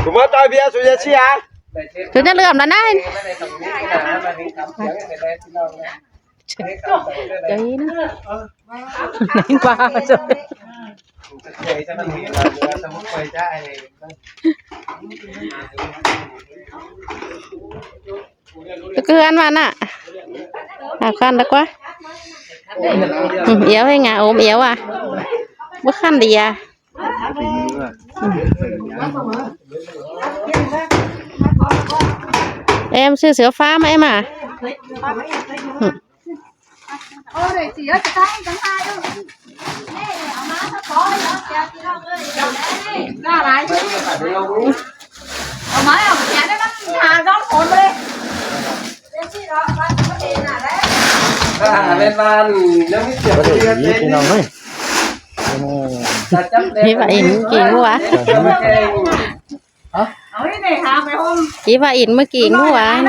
ເອົາມາຕ່ອຍເບຍ ສຸເຈຍເຊຍ ຈົນຈະເຫຼື້ອມແລ້ວນະ ໃຈນະ ວ່າ ຕະເກືອນວ່ານະ ຫາຄັນດອກວ່າ ອືມ ອຽວໃຫ້ງາ ໂອມອຽວວ່າ ບໍ່ຄັນດຽ ອືມ ແອມ ຊື້ເສື້ອຟ້າມາ ແອມ ມາ ອືມ. ອ່າ ແມ່ນວ່າຍັງມີສຽງ ບໍ່ໄດ້ຍິນພີ່ນ້ອງເອີຍ ໂອ້ໂຫ ເຮັດວ່າເຫັນເກັ່ງບໍ່ວະ? ຮະ? ອີວ່າອິນເມື່ອກີ້ເມື່ອວານ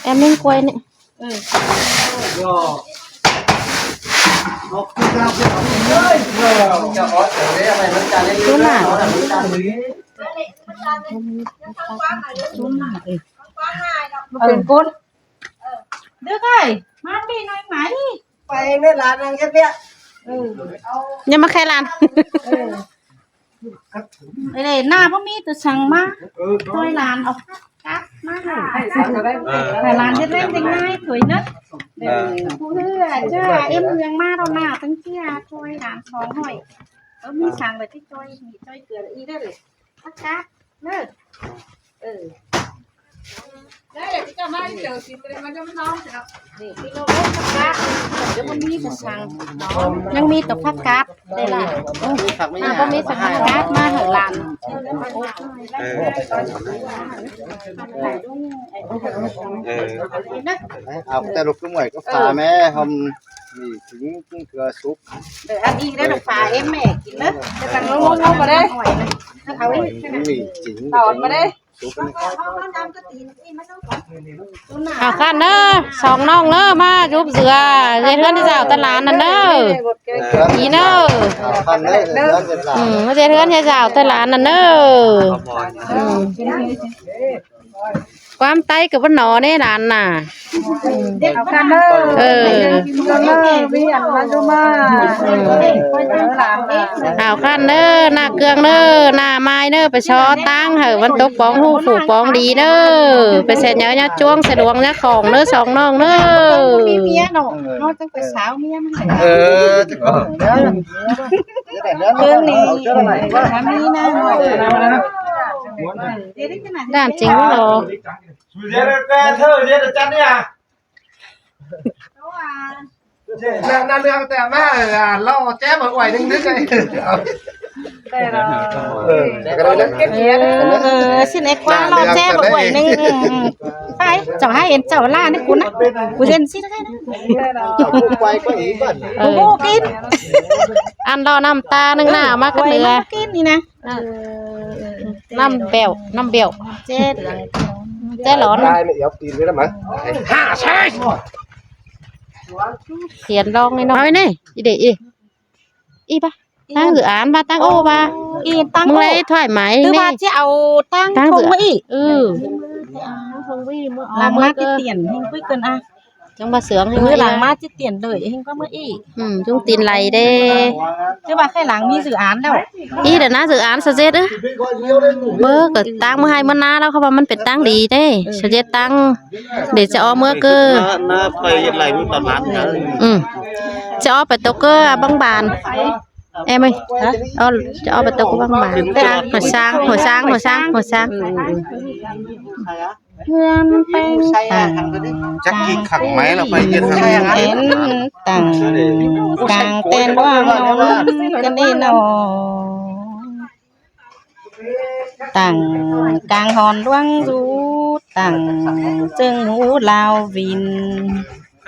ແອມໜຶ່ງກວຍນີ້ ເອີ ຈະອອດເອົາໄວ້ໃຫ້ມັນຈານເລັກ ໂຕໜ້າ ໂຕໜ້າ ເອີ ເປັນກົ້ນ ເອີ ດຶກເອີຍ ມາພີ້ໜ້ອຍໄໝ. ໄປເດີຫຼານ ນັ່ງເຮັດວຽກ ເອີ ຢ່າມາແຄ່ຫຼານ ເອີ ເອີ ໜ້າບໍ່ມີ ແຕ່ສັ່ງມາ ເອີ ຊ່ອຍຫຼານເອົາຜັກກັບມາໃຫ້ ເອີ ໃຫ້ຫຼານເຮັດແຮງໄດ້ງ່າຍ ຊ່ອຍເດີ ເອີ ຜູ້ເຮືອ ເຈົ້າ ເອັມເມືອງມາດອກໜ້າ ຕັ້ງເຈົ້າ ຊ່ອຍຫຼານສອງຮ້ອຍ ເອີ ມີສັ່ງໄວ້ທີ່ ຊ່ອຍ ຊ່ອຍເກືອອີກເດີ ຜັກກັບເດີ ເອີ ໄດ້ເລີຍ ເຈົ້າມາເຈີກິນໄປເລີຍ ມັນຈະມານອນເນາະ ນີ້ພີ່ນ້ອງເອີຍ ຜັກກາດ ເດີ ມັນມີແຕ່ສັ່ງ ຍັງມີແຕ່ຜັກກາດໄດ້ຫຼາຍ ເອີ ມີຜັກມີຫຍັງ ບໍ່ມີສັກຜັກກາດມາໃຫ້ຫຼານ ເອີ ເອີ ເອົາແຕ່ລູກກະໝວຍກັບຝາແມ່ ເຮົາມີຖິງເກືອສຸກ ເອີ ອັນນີ້ໄດ້ລູກຝາເອັມແມ່ກິນເດີ ແຕ່ກັນລົງໆ ບໍ່ໄດ້ ເອົານີ້ຈິງຕອນມາເດ້ ເອົາຄັນເດີ ສອງນ້ອງເດີ ມາຢຸບເສືອ ເຮັດເຮືອນໃຫ້ເຈົ້າຕະຫຼານນັ້ນເດີ ນີ້ເດີ ເອົາຄັນເດີ ເຮັດເຮືອນໃຫ້ເຈົ້າຕະຫຼານນັ້ນເດີ ອືມ ຄວາມໄຕກໍບໍ່ໜໍເດ້ຫຼານນະ ເອົາຄັນເດີ ເອີ ເອົາຄັນເດີ ໜ້າເກືອງເດີ ໜ້າມາຍເດີ ໄປຊໍຕາງໃຫ້ມັນຕົກປອງຮູ້ຜູ້ປອງດີເດີ ໄປໃສ່ຍາຍາຈວງ ໃສ່ຫຼວງຍາຂອງເດີ ສອງນ້ອງເດີ ມີເມຍເນາະ ເນາະ ຈັ່ງໄປສາວເມຍມາໃຫ້ ເອີ ເລື່ອງນີ້ ສາມີນາງ ດ້ານຈິງບໍ່ຫຼໍ່ ນາງເລື່ອງແຕ່ມາ ລໍແຈ້ມອວຍໜຶ່ງ ເອີ ເອີ ຊິເອກວ່າລໍແຈ້ມອວຍໜຶ່ງ ໄປ ເຈົ້າໃຫ້ເຫັນເຈົ້າລ້ານະ ກູນະ ກູເຫັນຊິໄດ້ນະ ເອີ ກູບໍ່ກິນ ອັນລໍນ້ຳຕາໜຶ່ງນະ ມາກັບເຫຼືອ ກິນນີ້ນະ ເອີ ນ້ຳແບວ ນ້ຳແບວ ເຈັດ ເຈັດຫຼອນ ໄດ້ແລ້ວ ເອົາຕີນໄປນຳມາ ຫ້າ ສຽນລອງນ້ອຍໆ ເອົາໄວ້ນີ້ ອີເດອີ ອີປະ ຕັ້ງຄືອານບາ ຕັ້ງໂອບາ ອີ ຕັ້ງໂອ ມຶງໄດ້ຖ້ວຍໄໝ ຄືວ່າຊິເອົາຕັ້ງຄົງມາອີກ ເອີ ຫຼັງມາຕິຕຽນ ເຮັງຄຸຍເກີນອາ ຈັ່ງວ່າເສືອງໃຫ້ ມື້ຫຼັງມາຊິຕຽນເລີຍ ເຮັງກວ່າມື້ອີກ ອືມ ຈຸງຕີນໄຫຼເດ້ ຄືວ່າໄຂ່ຫຼັງມີຊື່ອານແລ້ວ ອີເດນາຊື່ອານສະເຈັດເອີ ເບີກໍຕັ້ງມື້ໃຫ້ມື້ໜ້າແລ້ວ ເຂົາວ່າມັນເປັນຕັ້ງດີເດ້ ສະເຈັດຕັ້ງ ເດຈະອອກເມືອເກີ ໜ້າໄປເຮັດໄລ່ມື້ປະມານ ອືມ ຈະອອກໄປຕົກເກີບາງບານ ເອີ ເອີ ຈະອອກໄປຕົກເກີບາງບານ ຫົວຊ້າງ ຫົວຊ້າງ ຫົວຊ້າງ ຫົວຊ້າງ ເຮືອນໄປຕັ້ງ ຈັກກີ່ຄັກໄໝລະໄປເຮັດ ເປັນຕັ້ງກາງແຕ່ນວ່າກັນເອເນາະ ຕັ້ງກາງຮອນຫຼວງຢູ່ ຕັ້ງເຈີງຫູລາວວິນ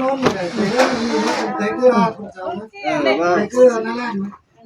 ນອນນີ້ແຫຼະ ເອີ ວ່າ ເອີ ວ່າ ເອີ ນັ້ນແຫຼະ.